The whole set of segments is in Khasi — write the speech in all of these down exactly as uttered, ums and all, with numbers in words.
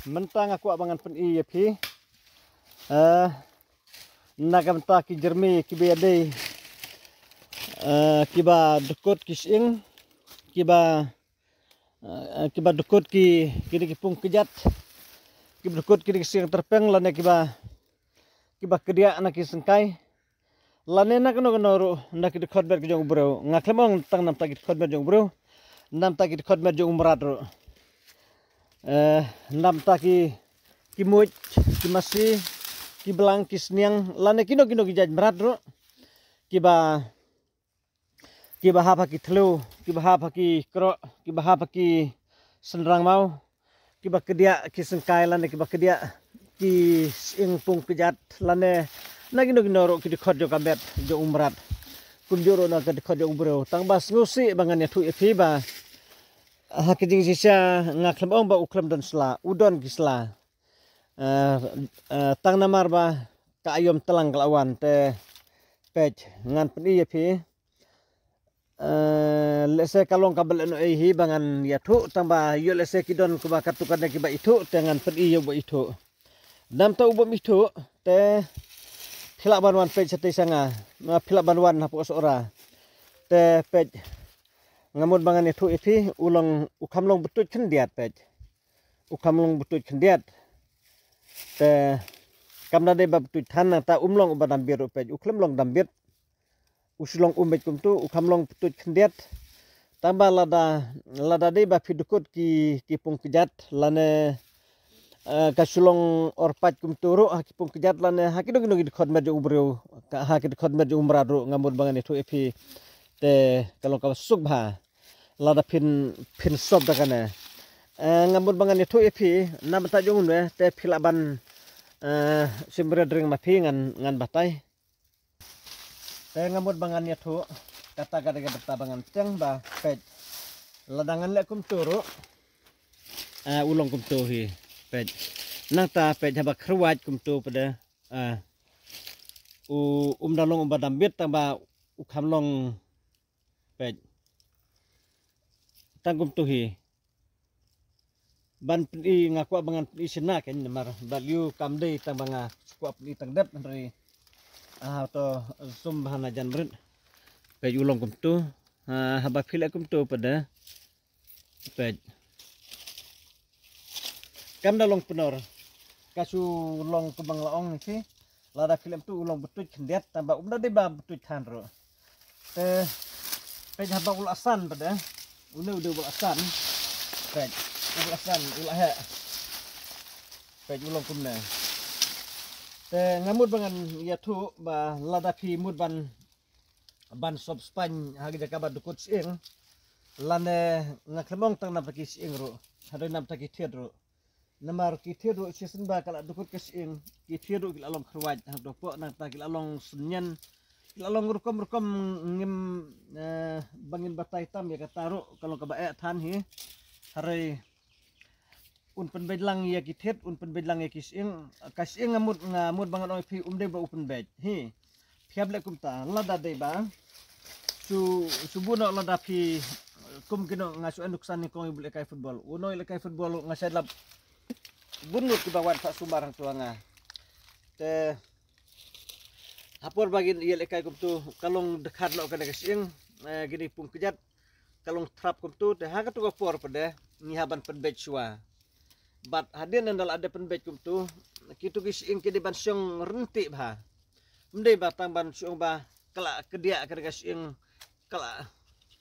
Mynta nga kwah ba ngan pyni ïa phi, eh, na ka bynta ki jermi kiba ïadei, eh, kiba dkut ki sying, kiba, eh, kiba dkut ki, kine ki pung kjat, kiba dkut kine ki sying tyrpeng lane kiba, kiba kdiah na ki syngkai. Lane na kano kano ruh na ki dkhot met ki jong u briew. Nga khlem ong tang namta ki dkhot met jong u briew, namta ki dkhot met jong u mrad ruh. Eh, namta ki, ki muid, ki masi, ki blang, ki sniang, lane kino kino ki jait mrad ruh, kiba, kiba hap ha ki thliew, kiba hap ha ki kroh, kiba hap ha ki synrang maw, kiba kdiah ki syngkai lane kiba kdiah ki sying pung kjat lane na kino kino ruh ki dkhot jong ka met jong u mrad. Kumjuh ruh na ka dkhot jong u briew. Tang ba sngewsih ba ngan ïathuh ïa phi ba ha ka jingshisha nga khlem ong ba u khlem don sla, u don ki sla. Eh, eh, tang namar ba ka aïom tlang ka la wan te peit ngan pyni ïa phi. Eh, lehse ka long kaba lehnoh ei hi ba ngan ïathuh, tang ba ïoh lehse ki don kiba katto katne kiba ithuh, te ngan pyni ïa uba ithuh. Namta u bym ithuh te phi lah ban wan peit shatei sha nga, ma phi lah ban wan hapoh Sohra. Te peit, nga mut ba ngan ïathuh ïa phi, u long, u kham long btuid khyndiat peit. U kham long btuid khyndiat. Te kam da dei ba btuid than, nangta um long uba dambit ruh peit, u khlem long dambit. U shu long um beit kumtu, u kham long btuid khyndiat. Tang ba lada, lada dei ba phi dkut ki, ki pung kjat lane, eh, ka shu long orpait kumtu ruh ha ki pung kjat lane ha kino kino ki dkhot met jong u briew, ka, ha ki dkhot met jong u mrad ruh, nga mut ba ngan ïathuh ïa phi. Te ka long kaba suk bha lada phin, phin sop da kane. Eh, nga mut ba ngan ïathuh ïa phi na bynta jong une, te phi lah ban, eh, shim red ring ma phi, ngan, ngan batai. Te nga mut ba ngan ïathuh, kata ka dei ka bynta ba ngan teng ba peit. Lada ngan leh kumtu ruh, eh, u long kumtu hi peit. Nangta peit haba khrwat kumtu pat de, eh, u, um da long uba dambit, tang ba u kham long peit. Tang kumtu hi. Ban pyni, nga kwah ba ngan pyni shynna kein namar ba lyu kam dei tang ba nga kwah pyni tang dep, hynrei, ah, to zoom bha na jan brit. Peit u long kumtu. Ah, haba phi leh kumtu pat de. Peit. Kam da long pynor. Ka shu long kumba nga la ong hi. Lada phi leh kumtu u long btuid khyndiat, tang ba um da dei ba btuid than ruh. Te peit haba u la san pat de. Une u dei u la san. Peit, u la san, u la heh. Peit u long kumne. Te nga mut ba ngan ïathuh ba lada phi mut ban, ban sop spaiñ ha ka jaka ba dkut sying, lane nga khlem ong tang namta ki sying ruh, hynrei namta ki thied ruh. Namar ki thied ruh shisien ba ka la dkut ka sying, ki thied ruh ki la long khrwat, hangto poh nangta ki la long synñian, ki la long rukom rukom, ngim, eh, ba ngin batai tam ïa kata ruh, ka long kaba eh than hi. Hynrei un pynbeit lang ïa ki thied, un pynbeit lang ïa ki sying, ka sying nga mut, nga mut ba ngan ong ïa phi um dei ba u pynbeit hi. Phi hap leh kumta, lada dei ba. Shu, shu buh noh lada phi, kum kino nga shu ai nuksan nyngkong ïa u lehkai football. Uno u lehkai football nga shait lap. Bun ngut kiba wan sah sumar hangto ha nga. Te ha por ba ngin ïa lehkai kumtu, ka long dkhar noh kane ka sying, eh, kine ki pung kjat, ka long thrap kumtu, te ha kato ka por pat de ngi hap ban pynbeit shuwa. Bad hadien nda la dep pynbeit kumtu, kito ki sying ki dei ban shong ryntih bha. Ym dei ba tang ban shong ba ka la kdiah kane ka sying, ka la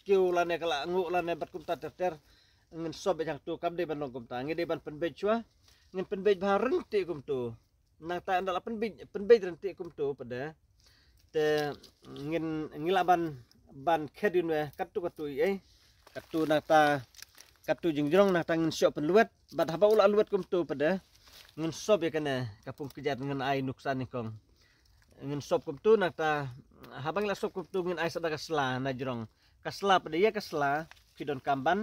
kiew lane ka la nguh lane bad kumta ter ter. Ngin sop beit hangtu, kam dei ban long kumta, ngi dei ban pynbeit shuwa. Ngin pynbeit bha ryntih kumtu. Nangta nda la pynbeit, pynbeit ryntih kumtu pat de. Te ngin, ngi lah ban, ban khet ïa une katto katto ei ei. Katto nangta, katto jingjrong nangta ngin shu pynlwet. Bad haba u la lwet kumtu pat de, ngin sop ïa kane ka pung kjat, ngin ai nuksan nyngkong. Ngin sop kumtu nangta, haba ngi la sop kumtu ngin ai sa da ka sla na jrong. Ka sla pat de, ïa ka sla phi donkam ban,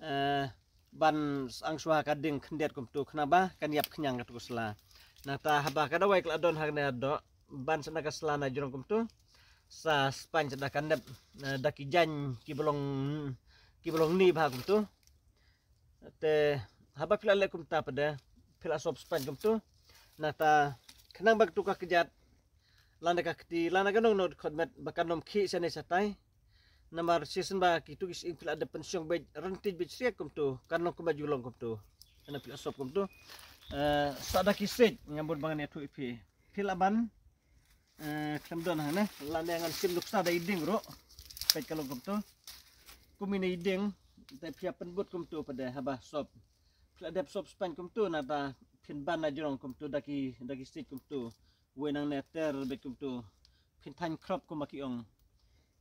eh, ban sang shuwa ha ka ding khyndiat kumtu, khnang ba kan ïap khñiang katu ka sla. Nangta haba ka dawai ka la don ha kane doh, ban sa da ka sla na jrong kumtu, sa spaiñ sa da ka nep, eh, da ki jaiñ kiba long, kiba long ni bha kumtu. Te haba phi la leh kumta pat de, phi la sop spaiñ kumtu. Nangta khnang ba katu ka kjat lane ka kti lane ka nongno dkhot met ba kan ym khih shane shatai. Namar shisien ba kitu ki sying phi la dep pynshong beit ryntih beit shriek kumtu, kan long kumba ju long kumtu. Kane phi la sop kumtu. Eh, sa da ki siej, nga mut ba ngan ïathuh ïa phi. Phi lah ban, eh, khlem don hangne, lane ngan shim nuksa da i dieng ruh. Peit ka long kumtu. Kum ine i dieng, te phi ïa pynbud kumtu pat de haba sop. Phi la dep sop spaiñ kumtu, nangta phin ban na jrong kumtu da ki, da ki siej kumtu. Wei nangne ter beit kumtu. Phin thaiñ khrop kumba ki ong.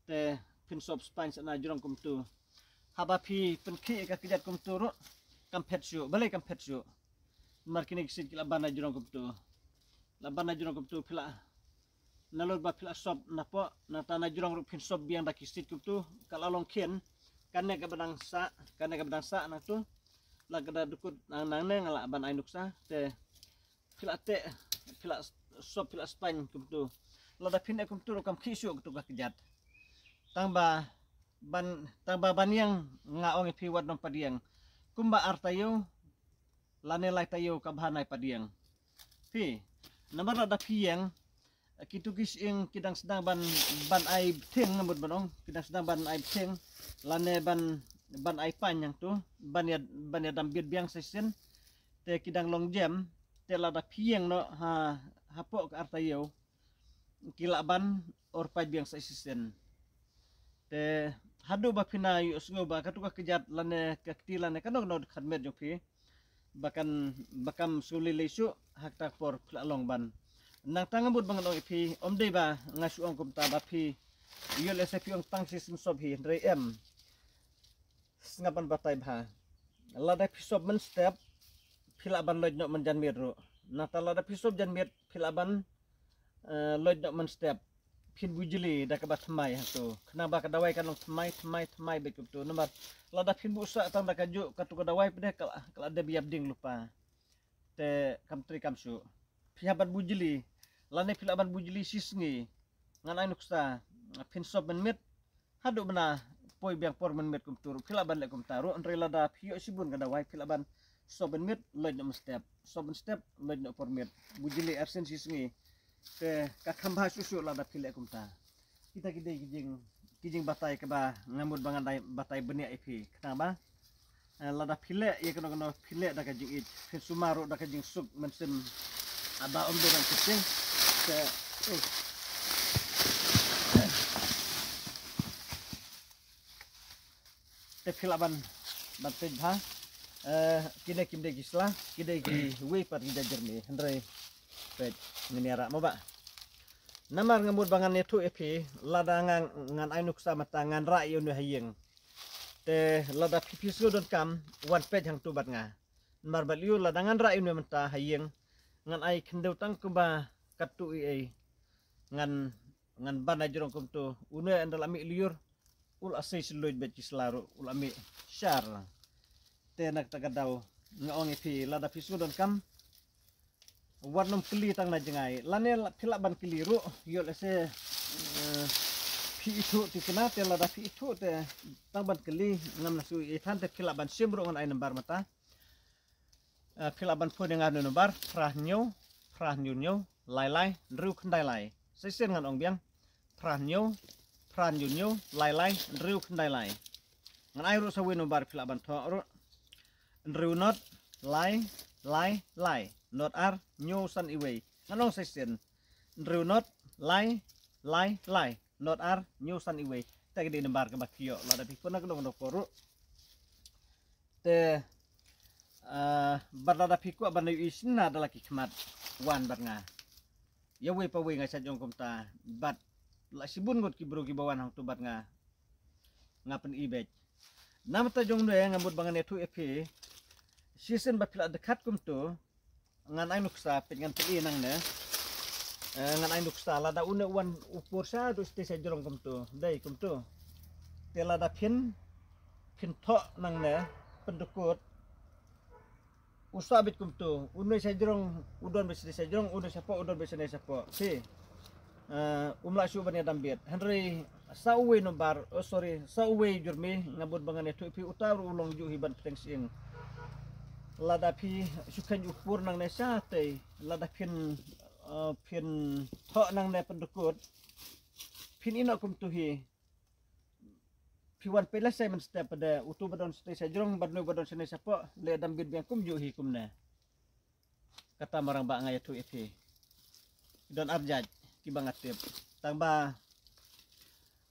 Te phin sop spaiñ sa na jrong kumtu. Haba phi pynkhih ka kjat kumtu ruh, kam phet shuh, balei kam phet shuh? Namar kine ki siej ki la ban na jrong kumtu. La ban na jrong kumtu, phi la, nalor ba phi la sop napoh, nangta na jrong ruh phin sop biang da ki siej kumtu. Ka la long khian, kane kaba dang sah, kane kaba dang sah nangtu. La ka da dukut nang, nangne nga lah ban ai nuksa. Te phi la teh, phi la sop, phi la spaiñ kumtu. Lada phin leh kumtu ruh kam khih shuh katu ka kjat. Tang ba ban, tang ba ban ïeng, nga ong ïa phi, wat nym padiang. Kumba ar taïew lane lai taïew ka bha nai padiang. Phi, namar lada phi ïeng, kitu ki sying ki dang sdang ban, ban ai bthieng, nga mut ban ong, ki dang sdang ban ai bthieng, lane ban, ban ai paiñ hangtu, ban ïa, ban ïa dam biet biang sa shisien. Te ki dang long jem, te lada phi ïeng noh ha, hapoh ka ar taïew, ki lah ban or pait biang sa shisien. Te haduh ba phin ïohsngew ba katu ka kjat lane ka kti lane kano kano dkhot met jong phi, ba kan, ba kam shu lei lei shuh, ha kata ka por phi lah long ban. Nangta nga mut ba ngan ong ïa phi, ym dei ba nga shu ong kumta ba phi ïoh lehse phi ong tang shisien sop hi, hynrei em. Sngap ban batai bha. Lada phi sop mynstep, phi lah ban loit noh mynjanmiet ruh. Nangta lada phi sop janmiet, phi lah ban, eh, loit noh mynstep. Phin bujli da kaba thymmai hangtu. Khnang ba ka dawai kan long thymmai, thymmai, thymmai beit kumtu. Namar lada phin buh sah tang da kajuh katu ka dawai pat de ka la, ka la dep ïap ding lypa. Te kam trei kam shuh. Phi hap ban bujli. Lane phi lah ban bujli shi sngi. Ngan ai nuksa. Phin sop mynmiet. Haduh mynne poi biang por mynmiet kumtu ruh. Phi lah ban leh kumta ruh. Hynrei lada phi ïoh shibun ka dawai, phi lah ban sop mynmiet, loit noh mynstep. Sop mynstep, loit noh por miet. Bujli arsien shi sngi. Te ka kham bha shuh shuh lada phi leh kumta. Kita ki dei ki jing, ki jingbatai kaba nga mut ba ngan dei batai bniah ïa phi. Khnang ba, eh, lada phi leh ïa kano kano phi leh da ka jingïeit, phin sumar ruh da ka jingsuk mynsiem. Haba ym dei ban kyrteng. Te, eh. Te phi lah ban, ban peit bha. Eh, kine kim dei ki sla, ki dei kiwei pat ki jait jyrmi. Hynrei peit, ngin ïa rah mo bah. Namar nga mut ba ngan ïathuh ïa phi, lada nga, ngan ai nuksa mynta ngan rah ïa une ha ïing. Te lada phi phi sngewdonkam, wan peit hangtu bad nga. Namar balei, lada ngan rah ïa une mynta ha ïing, ngan ai khyndew tang kumba katto ei ei. Ngan, ngan ban na jrong kumtu. Une ynda la mih lyiur, u la sei sylluid bad ki sla ruh u la mih shar. Te na kata ka daw nga ong ïa phi, lada phi sngewdonkam, wat nym kylli tang na jngai. Lane la, phi lah ban kylli ruh, ïoh lehse, eh, phi ithuh tikna, te lada phi ithuh te tang ban kylli, ngam lah shu ïathan, te phi lah ban shim ruh, ngan ai number mynta. Eh, phi lah ban phone ïa nga na number phra hynñiew, phra hynñiew hynñiew, lai lai, hynriew khyndai lai. Sa shisien ngan ong biang. Phra hynñiew, phra hynñiew hynñiew, lai lai, hynriew khyndai lai. Ngan ai ruh sa uwei number phi lah ban thoh ruh. Hynriew not, lai, lai, lai, not ar, hynñiew san uwei. Ngan ong sa shisien. Hynriew not, lai, lai, lai, not ar, hynñiew san uwei. Te ka dei number kaba phi ïoh lada phi phone na kano kano por ruh. Te, ah, bad lada phi kwah ban ïohi shynna da la ki khmat, wan bad nga. Ïa uwei pa uwei nga shait ong kumta, bad la shibun ngut ki briew kiba wan hangtu bad nga. Nga pyni beit. Na mynta jong ne nga mut ba ngan ïathuh ïa phi. Shisien ba phi la dkhat kumtu, ngan ai nuksa, peit ngan pyni nangne. Eh, ngan ai nuksa, lada une u wan u pur shaduh shatei sha jrong kumtu. Dei kumtu. Te lada phin, phin thoh nangne, pyndukut. U sah beit kumtu. Une sha jrong, u don beit shatei sha jrong, une shapoh, u don beit shane shapoh. Phi. Eh, um lah shuh ban ïadam biet. Hynrei sa uwei number, oh sorry, sa uwei jyrmi, nga mut ba ngan ïathuh ïa phi, uta ruh u long juh hi ban pteng sying. Lada phi shu kheiñ u pur nangne shatei, lada phin, eh, phin thoh nangne pyndukut, phin ïoh kumtu hi. Phi wan peit lashai mynstep pat de, utu ba don shatei shajrong bad uno ba don shane shapoh, leh dam bit biang kumjuh hi kumne. Kata Marangbah nga ïathuh ïa phi. Don arjait kiba nga tip. Tang ba,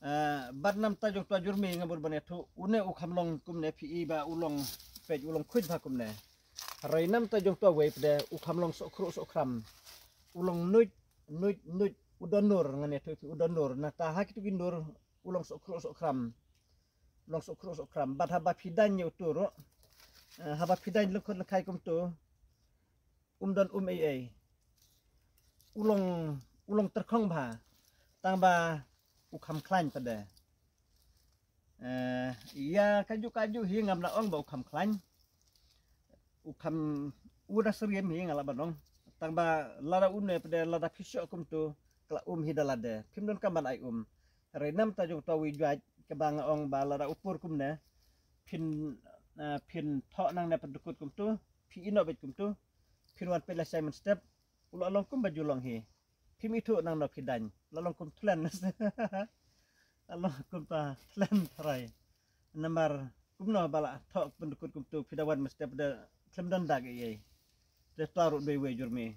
eh, bad namta jong tua jurmi nga bud ban ïathuh, une u kham long kumne phi i ba u long peit u long khuid bha kumne. Hynrei namta jong tua wei pat de u kham long sohkhruh sohkhram. U long nuit, nuit, nuit, u don nur, ngan ïathuh ïa phi u don nur. Nangta ha kitu ki nur u long sohkhruh sohkhram. U long sohkhruh sohkhram. Bad haba phi daiñ ïa utu ruh, eh, haba phi daiñ lyngkhot lyngkhai kumtu, um don um ei ei. U long, u long tyrkhong bha. Tang ba u kham khlaiñ pat de. Eh, ïa kajuh kajuh hi ngam lah ong ba u kham khlaiñ. U kham, u da syriem hi nga lah ban ong. Tang ba lada une pat de lada phi shoh kumtu, ka la um hi da lade. Phim donkam ban ai um. Hynrei namta jong tua wei juaid kaba nga ong ba lada u pur kumne, phin, eh, phin thoh nangne pyndukut kumtu, phi ïoh beit kumtu, phin wan peit lashai mynstep, u la long kumba ju long hi. Phim ithuh nangno phi daiñ, la long kum thlen. La long kumta thlen tharai. Namar kumno ba la thoh pyndukut kumtu, phi da wan mynstep de khlem don dak ei ei. Te tua ruh dei wei jurmi.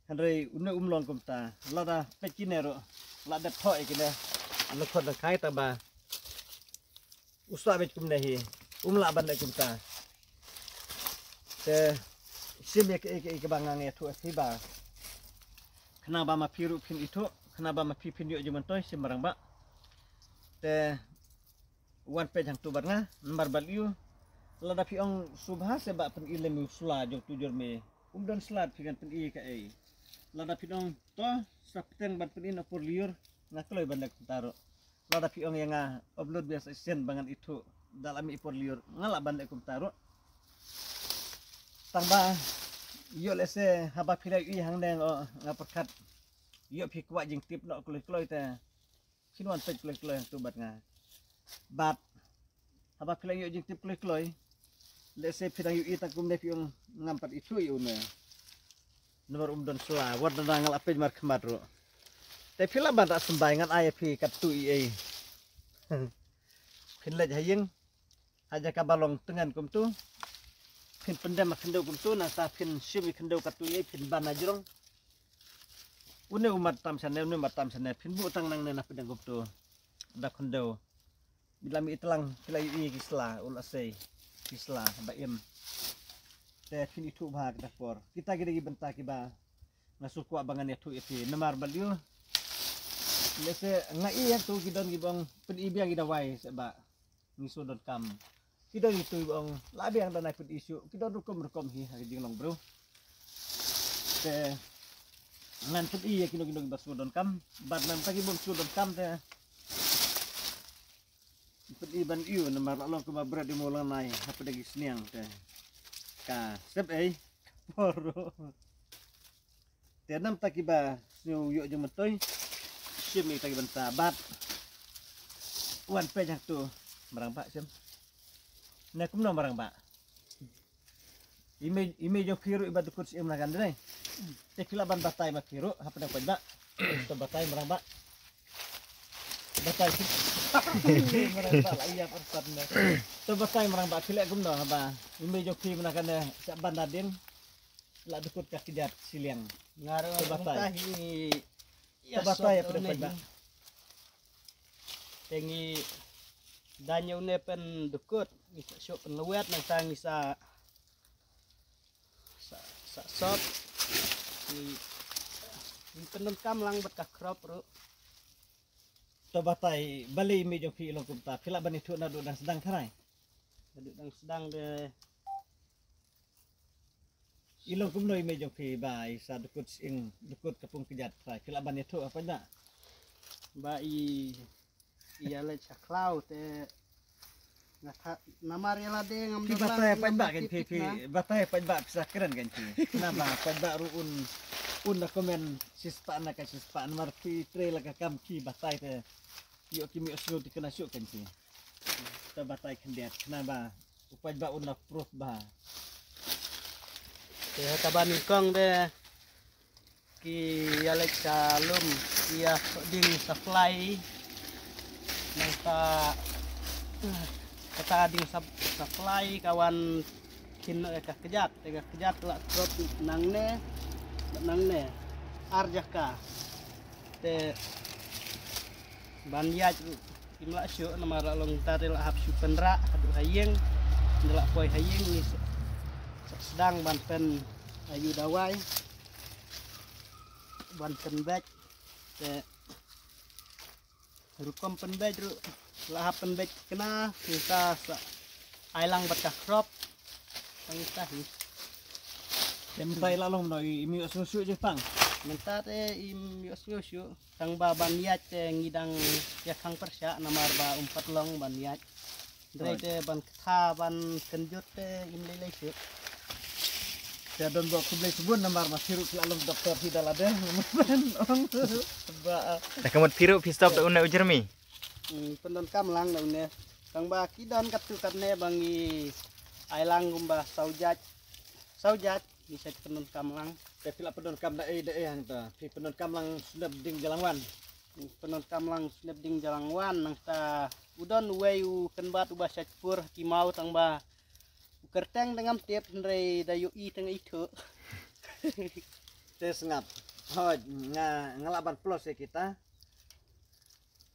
Hynrei une um long kumta, lada peit kine ruh, la dep thoh ïa kine lyngkhot lyngkhai tang ba u sah beit kumne hi, um lah ban leh kumta. Te shim ïa kaei kaei kaba nga ïathuh ïa phi ba khnang ba ma phi ruh phin ithuh, khnang ba ma phi phin ïoh jingmyntoi, shim Marangbah. Te wan peit hangtu bad nga, namar balei u. Lada phi ong sngewbha seh ba pyni lem ïa u sla jong utu jurmi, um don sla phi ngan pyni kaei. Lada phi ong to sa pteng ban pyni na por lyiur, nga kloi ban leh kumta ruh. Lada phi ong ïa nga upload biang sa shisien ba ngan ithuh da la mih i por lyiur, nga lah ban leh kumta ruh. Tang ba ïoh lehse haba phi la ïohi hangne, oh, nga pyrkhat ïoh phi kwah jingtip noh kloi kloi te phin wan peit kloi kloi hangtu bad nga. Bad haba phi la ïoh jingtip kloi kloi, lehse phi dang ïohi tang kumne phi ong ngam pat ithuh ïa une. Namar um don sla, wat da nga la peit markhmat ruh. Te phi lah ban da symbai, ngan ai ïa phi katto ei ei. Phin leit ha ïing, ha jaka ba long tyngen kumtu, phin pyndem ha khyndew kumtu, nangta phin shim ïa khyndew katto ei ei, phin ban ha jrong. Une u mat tam shane, une u mat tam shane, phin buh tang nangne na pdeng kumtu. Da khyndew. Ba la mih i tlang, phi la ïohi ki sla, u la sei ki sla ba im. Te phin ithuh bha kita por. Kita ki dei ki bynta kiba nga sngewkwah ba ngan ïathuh ïa phi. Namar balei u, lehse nga i hangtu ki don kiba ong pyni biang ïa ki dawai seh ba ngi shu donkam. Ki don kitu kiba ong lah biang da nai pyni shuh. Ki don rukom rukom hi ha ka jinglong briew. Te ngan pyni ïa kino kino kiba shu donkam. Bad nangta ki bym shu donkam te pyni ban ïoh namar la long kumba bret ïa u mawlynnai hapdeng ki sniang te ka sep ei ka por. Te namta kiba sngew ïoh jingmyntoi, shim ïa kita ki bynta bad wan peit hangtu Marangbah shim. Ne kumno Marangbah? I mei, i mei jong phi ruh iba dukut siem na kan dei. Te phi lah ban batai ma phi ruh hapdeng paidbah. To batai Marangbah. Batai phi. Marangbah la ïap arsat ne. To batai Marangbah phi leh kumno haba i mei jong phi na kan ne sa ban da dien. La dukut ka kjat shiliang. Nga ruh to batai. Batai hi. To batai hapdeng paidbah. Te ngi dang ïa une pyndukut, ngi sa shu pynlwet nangta ngi sa, sa, sa sop. Ngi, ngi pyndonkam lang bad ka khrop ruh. To batai, balei i mei jong phi i long kumta, phi lah ban ïathuh naduh dang sdang tharai? Naduh dang sdang de. I long kumno i mei jong phi ba i sa dukut sing, dukut ka pung kjat tharai, phi lah ban ïathuh ha paidbah? Ba i, i ïaleit sha khlaw te nga tha, namar ïa lade ngam. Phi don batai lang, ha paidbah kan phi, phi batai ha paidbah phi sa kren kan phi. Namar paidbah ruh un, un da comment shispah na ka shispah namar phi trei la ka kam phi batai te. Ïoh ki mih sngewthuh kane shuh kan phi. To batai khyndiat, khnang ba Upai ba un approve ba. Te ha kaba nyngkong de ki ïa leit sha lum, ki ïa ding supply. Nangta kata ding sap-, supply ka wan khin ïa ka kjat, ïa ka kjat la drop nangne, nangne. Ar jaka. Te ban ïaid ruh kim lah shuh namar la long ta te la hap shu pynrah haduh ha ïing. Nda la poi ha ïing ngi sa, sa sdang ban pyn ayu dawai. Ban pynbeit. Te rukom pynbeit ruh la hap pynbeit kena, ngi sa sa ai lang bad ka khrop. Tang ita hi. Te mynta i la long no i, i mi ïohsngew shuh jingpang. Mynta te im ïohsngew shuh. Tang ba ban ïaid te ngi dang ïa khang pyrshah namar ba um pat long ban ïaid. Hynrei te ban kata ban kynjut te im lei lei shuh. Te don bok khublei shibun namar ma phi ruh phi la long doktor phi da lade. Ba. Te ka mut phi ruh phi stop da une u jyrmi. Hmm, pyndonkam lang da une. Tang ba ki don katto katne ba ngi ai lang kumba saw jait. Saw jait ngi sa pyndonkam lang. Te phi la pyndonkam da ei da ei hangta. Phi pyndonkam lang Snep Ding Jalangwan. Pyndonkam lang Snep Ding Jalangwan nangta u don uwei u kynbat uba shait pur ki maw tang ba u kyrteng da ngam tip hynrei da ïohi tang ithuh. Te sngap. Hooid nga, nga lah ban plus ïa kita.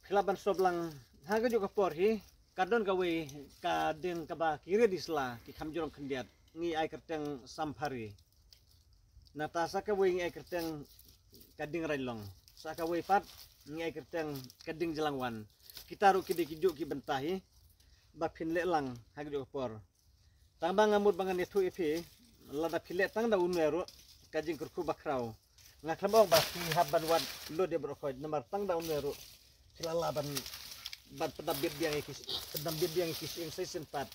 Phi lah ban sop lang ha kajuh ka por hi ka don kawei ka ding kaba ki ri di sla ki kham jrong khyndiat ngi ai kyrteng Samphari. Nangta sa kawei ngi ai kyrteng ka Ding Railong. Sa kawei pat ngi ai kyrteng ka Ding Jalangwan. Kita ruh ki dei ki juh ki bynta hi ba phin leh lang ha kajuh ka por. Tang ba nga mut ba ngan ïathuh ïa phi lada phi leh tang da une ruh ka jingkyrkhu ba khraw. Nga khlem ong ba phi hap ban wad lut ïa baroh khoit namar tang da une ruh phi la lah ban, ban pyndap bit biang ïa ki, pyndap bit biang ïa ki shisien shisien pat.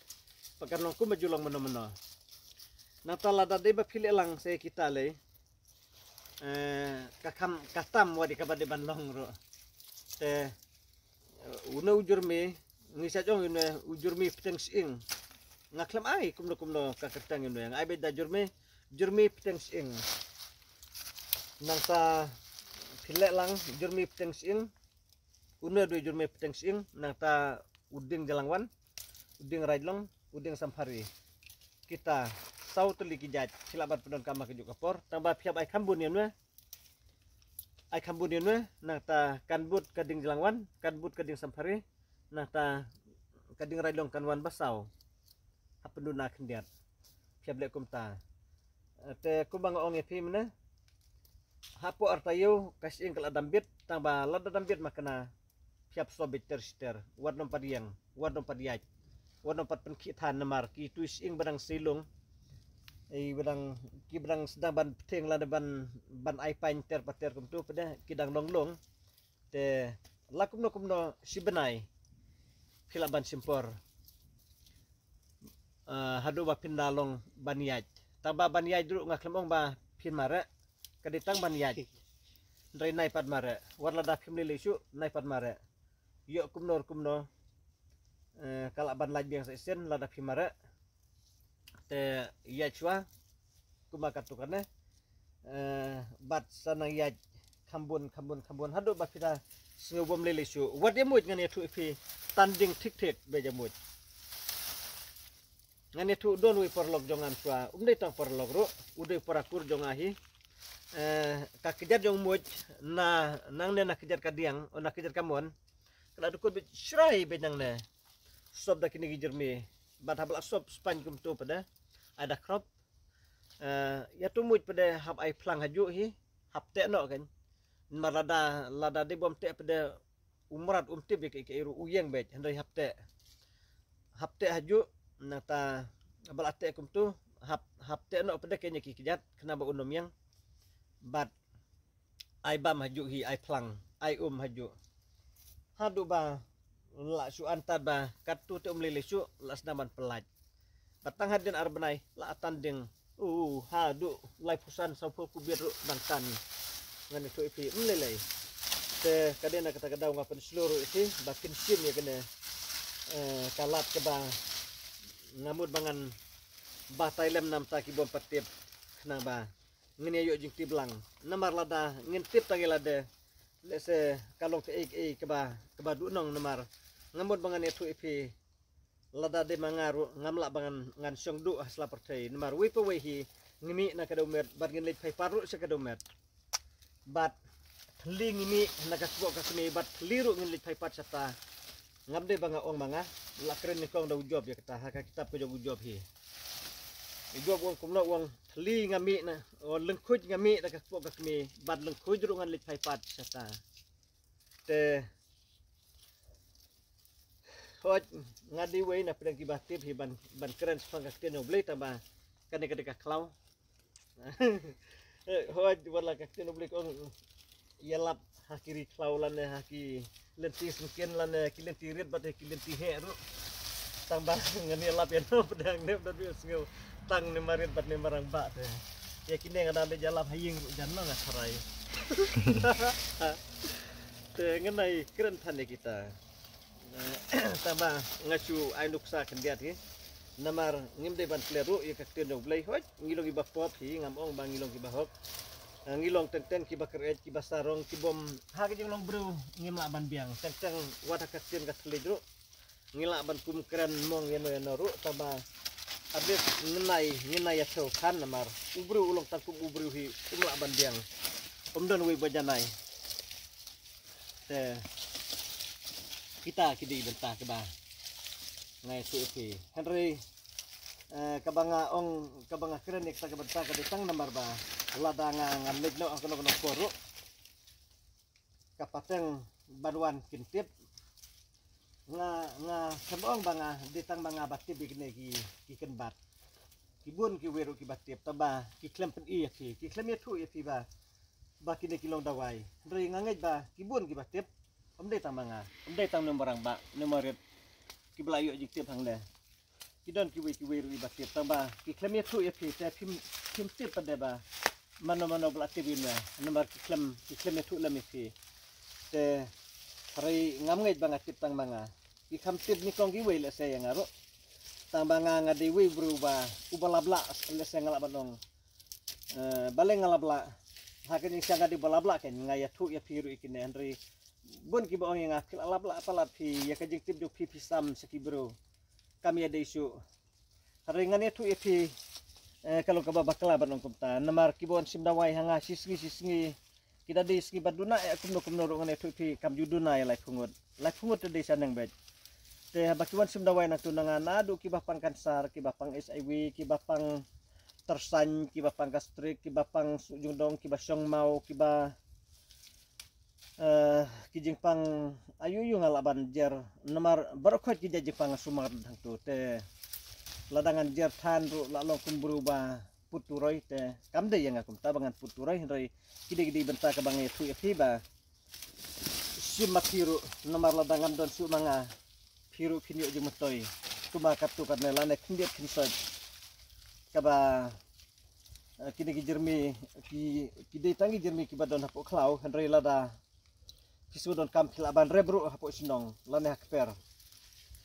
Ba kan long kum ba ju long mano mano. Nangta lada dei ba phi leh lang sa ïa kita lei. Eh, ka kham ka tam wat ïa kaba dei ban long ruh. Te, eh, une u jyrmi ngi sa jong une u jyrmi pteng sying. Nga khlem ai kumno kumno ka kyrteng une, nga ai beit da jyrmi, jyrmi pteng sying. Nangta phi leh lang jyrmi pteng sying. Une dei u jyrmi pteng sying, nangta u Ding Jalangwan, u Ding Railong, u Ding Samphari. Kita saw tylli ki jait phi lah ban pyndonkam ha kajuh ka por. Tang ba phi hap ai kham bun ïa une. Ai kham bun ïa une, nangta kan bud ka Ding Jalangwan, kan bud ka Ding Samphari, nangta ka Ding Railong kan wan ba saw. Hap pynduna khyndiat. Phi hap leh kumta. Eh, te kumba nga ong ïa phi mynne. Hapoh ar taïew ka sying ka la dam bit, tang ba lada dam bit ma kane phi hap sop beit ter shi ter. Wat nym pat ïeng, wat nym pat ïaid, wat nym pat pynkhih than namar ki tui sying ba dang sei lung. Ei ba dang, ki ba dang sdang ban pteng lane ban, ban ai pain ter pa ter kumtu pat de ki dang long lung. Te la kumno kumno shi bnai phi lah ban shim por. Ah, haduh ba phin da long ban ïaid. Tang ba ban ïaid ruh nga khlem ong ba phin mareh. Ka dei tang ban ïaid. Hynrei nai pat mareh. Wat lada phim lei lei shuh, nai pat mareh. Ïoh kumno kumno. Eh, ka lah ban lait biang sa shisien lada phim mareh. Te ïaid shuwa. Kumba katto katne. Eh, bad sa nang ïaid kham bun, kham bun, kham bun. Haduh ba phi da sngewbym lei lei shuh. Wat ïa mut ngan ïathuh ïa phi tanding thik thik ba ïa mut. Ngan ïathuh don uwei u paralok jong nga shuwa. Um dei tang paralok ruh. U dei u para kur jong nga hi. Eh, ka kjat jong u Muid na nangne na kjat ka Diang, o na kjat ka Mon. Ka la dukut beit shrai beit nangne. Sop da kine ki jyrmi. Bad haba la sop spaiñ kumtu pat de. Ai da khrop. Eh, ïa tu Muid pat de hap ai phlang hajuh hi. Hap teh noh kan. Namar lada, lada dei bym teh pat de u mrad um tip ïa kaei kaei ruh u ïeng beit, hynrei hap teh. Hap teh hajuh, nangta ba la teh kumtu, hap, hap teh noh pat de kane ki kjat, khnang ba un ym ïeng. Bad ai bam hajuh hi, ai phlang, ai um hajuh. Haduh ba la shu antad ba katto te um lei lei shuh, la sdang ban pyllait. Ba tang hadien ar bnai la tanding. Uh, haduh laiphew san sawphew kubit ruh dang tan. Ngan ïathuh ïa phi, ym lei lei. Te ka dei na kata ka daw nga pynshlur ruh ïa phi ba kin shim ïa kane, eh, ka lad kaba Nga mut ba ngan batai lem namar ki bym pat tip, khnang ba ngin ïa ïoh jingtip lang. Namar lada ngin tip tang ïa lade, lehse ka long kaei kaei kaba, kaba duhnong. Namar nga mut ba ngan ïathuh ïa phi, lada dei ma nga ruh ngam lah ba ngan, ngan shong duh ha sla pyrthei. Namar wei pa wei hi ngi mih na ka dewmet bad ngin leit phai pat ruh sha ka dewmet. Bad thylli ngi mih na ka kpoh ka kmie bad thylli ruh ngin leit phai pat shata. Ngam dei ba nga ong ma nga, la kren nyngkong da u Job ïa kata, ha ka kitab ka jong u Job hi. U Job u ong kumno, u ong thylli nga mih na, o, lyngkhuid nga mih na ka kpoh ka kmie bad lyngkhuid ruh ngan leit phai pat shata. Te hooid, nga dei wei na pdeng kiba tip hi ban, ban kren shaphang ka ktien U Blei, tangba kane ka dei ka khlaw. Eh, hooid, wat la ka ktien U Blei ka ong, ïalap ha ki ri khlaw lane ha ki lynti syngkien lane ki lynti rit bad ki lynti heh ruh. Tangba ngan ïalap ïa no pdeng ne da dei sngew tang ne marit bad ne marangbah te. Ïa kine nga dang leit ïalap ha ïing ruh jan no nga tharai. Te ngan ai kren than ïa kita. Eh, tangba nga shu ai nuksa khyndiat hi. Namar ngim dei ban klet ruh ïa ka ktien jong U Blei, hooid ngi long kiba pop hi, ngam ong ba ngi long kiba hok. Eh, ngi long teng teng kiba kyreit, kiba sarong, ki bym, ha ka jinglong briew ngim lah ban biang. Teng teng wat ha ka ktien ka thylliej ruh ngi lah ban kum kren mong ïano ïano ruh, tangba at least ngin ai, ngin ai ïathuh kan, namar u briew u long tang kum u briew hi, um lah ban biang. Um don wei ba janai. Te kita ki dei bynta kaba nga ïathuh ïa phi. Hynrei, eh, kaba nga ong, kaba nga kren ïa kita ki bynta ka dei tang namar ba lada nga, nga leit noh ha kano kano por ruh, ka pateng ban wan kin tip. Nga, nga shem ong ba nga dei tang ba nga ba tip ïa kine ki, ki kynbat. Ki bun kiwei ruh kiba tip, tangba ki khlem pyni ïa phi, ki khlem ïathuh ïa phi ba, ba kine ki long dawai. Hynrei nga ngeit ba ki bun kiba tip. Ym dei tang ma nga, ym dei tang ne u marangbah ne u marit kiba la ïoh jingtip hangne. Ki don kiwei kiwei ruh kiba tip, tangba ki khlem ïathuh ïa phi, te phim, phim tip pat de ba mano mano ba la tip ïa me, namar ki khlem, ki khlem ïathuh lem ïa phi. Te hynrei ngam ngeit ba nga tip tang ma nga. Ki kham tip nyngkong kiwei lehse ïa nga ruh. Tangba nga, nga dei wei u briew ba, uba lap lah, lehse nga lah ban ong. Eh, balei nga lap lah? Ha ka jingshisha nga dei ba lap lah kein, nga ïathuh ïa phi ruh ïa kine, hynrei bun kiba ong ïa nga, phi la lap lah palat phi, ïa ka jingtip jong phi phi sam sha ki briew. Kam ïadei shuh. Hynrei ngan ïathuh ïa phi, eh, ka long kaba bakla ban ong kumta. Namar kiba wan shim dawai ha nga shisngi shisngi, ki da dei sngi ba duna eh kumno kumno ruh ngan ïathuh ïa phi kam ju duna ïa laiphew ngut. Laiphew ngut te dei shaneng beit. Te haba ki wan shim dawai nangtu na nga, naduh kiba pang kansar, kiba pang HIV, kiba pang tyrsain, kiba pang gastrik, kiba pang suh jingdong, kiba shong maw, kiba, eh, ki jingpang aïu aïu nga lah ban jer. Namar baroh khoit ki jait jingpang nga sumar hangtu, te lada ngan jer than ruh la long kum briew ba put turoi, te kam dei ïa nga kumta ba ngan put turoi, hynrei ki dei, ki dei bynta kaba nga ïathuh ïa phi ba shim ma phi ruh, namar lada ngam don shuh ma nga, phi ruh phin ïoh jingmyntoi. Kumba katto katne lane khyndiat khynsoit. Kaba, eh, kine ki jermi, ki, ki dei tang ki jermi kiba don hapoh khlaw, hynrei lada phi shu donkam phi lah ban rep ruh hapoh shnong lane ha kper.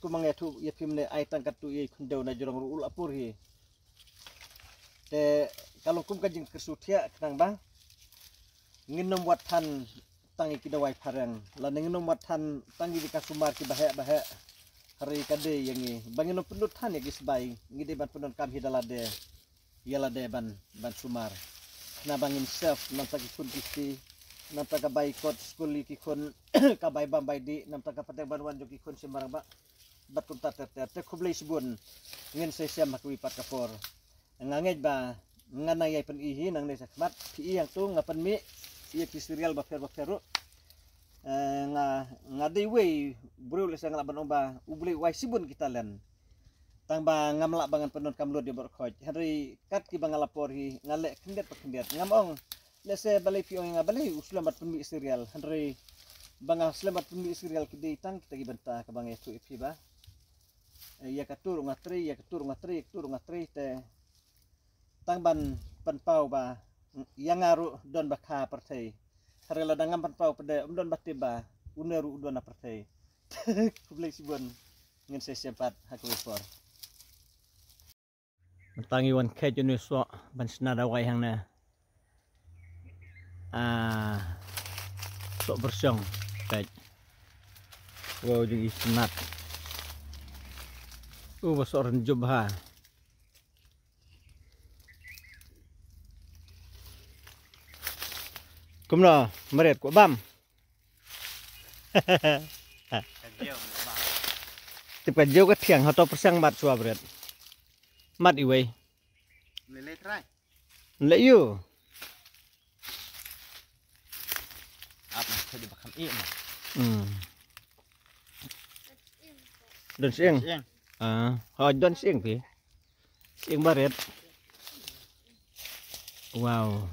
Kumba nga ïathuh ïa phi mynne, ai tang katto ïa i khyndew na jrong ruh u la pur hi. Te ka long kum ka jingkyrshu thiah, khnang ba ngin ym wad than tang ïa ki dawai phareng, lane ngin ym wad than tang ïa ki jaka sumar kiba heh ba heh. Hynrei ka dei ïa ngi ba ngin ym pynlut than ïa ki sbai, ngi dei ban pyndonkam hi da lade ïa lade ban, ban sumar. Khnang ba ngin save na bynta ki khun ki kti, na bynta ka bai kot skul ïa ki khun, ka bai bam bai dih, na bynta ka pateng ban wan jong ki khun shim rangbah. Bad kumta ter ter, te khublei shibun. Ngin sa ïashem ha kawei pat ka por. Nga ngeit ba ngan nang ïai pyni hi nangne shakhmat, phi i hangto nga pynmih ïa ki serial bapher bapher ruh. Eh, nga, nga dei wei briew lehse nga lah ban ong ba U Blei u ai shibun ki talent. Tang ba ngam lah ba ngan pyndonkam lut ïa baroh khoit. Hynrei kat kiba nga la por hi nga leh khyndiat pa khyndiat. Ngam ong lehse balei phi ong ïa nga balei u slem bad pynmih serial. Hynrei ba nga slem bad pynmih serial ki dei tang kita ki bynta kaba nga ïathuh ïa phi ba, eh, ïa kato ruh nga trei, ïa kato ruh nga trei, ïa kato ruh nga trei, te tang ban pynpaw ba ïa nga ruh don ba kha pyrthei. Hynrei lada ngam pynpaw pat de, ym don ba tip ba une ruh u don ha pyrthei. Khublei shibun. Ngin sa ïashem pat ha kawei por. Mynta ngi wan kheit ïa une u soh ban shna dawai hangne. Ah, soh pyrshong. Kheit. Wow, jong i Snat. U ba soh rynjup ha. Kumno, Mret, kwah bam? Tip ka jew ka thiang, hato pyrshang mat shuwa Mret. Mat iwei. Lele trai. Le yu. Ap na khadi bakam i ma. Hmm. Don siang. Siang. Ah, ha don siang pi. Siang baret. Wow.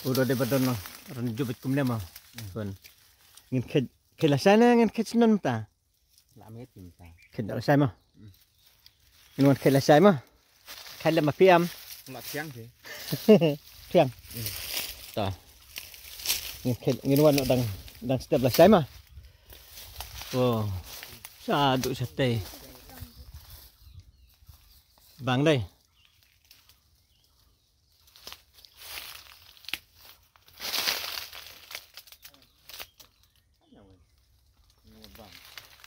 Udah de badon noh. Ran jubit kumne ma. Tuan. Ngin khet, khet la sana ngin khet senon ta. La me tim ta. Khet la sai ma. Ngin wan khet la sai ma. Khet la ma piam. La thiang te. Thiang. Ta. Ngin khet, ngin wan dang, dang step la sai ma. Oh. Sa du sa te. Bang dai.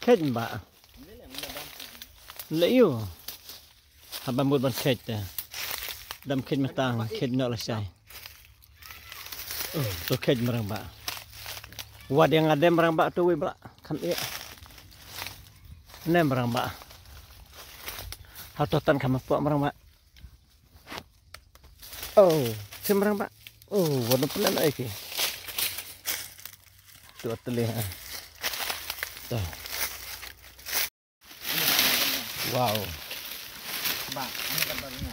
Khet ba. Le yu. Haba mut ban khet te. Dam khet mynta khet noh la sai. Oh, to khet mrang ba. Wat yang adem mrang ba to wi ba. Kan iya. Ne mrang ba. Hato tan kam pok mrang ba. Oh, sim rang ba. Oh, warna pernah naik ya. Tu atlet ha. Tuh. Wow. Ba, ini gambarnya.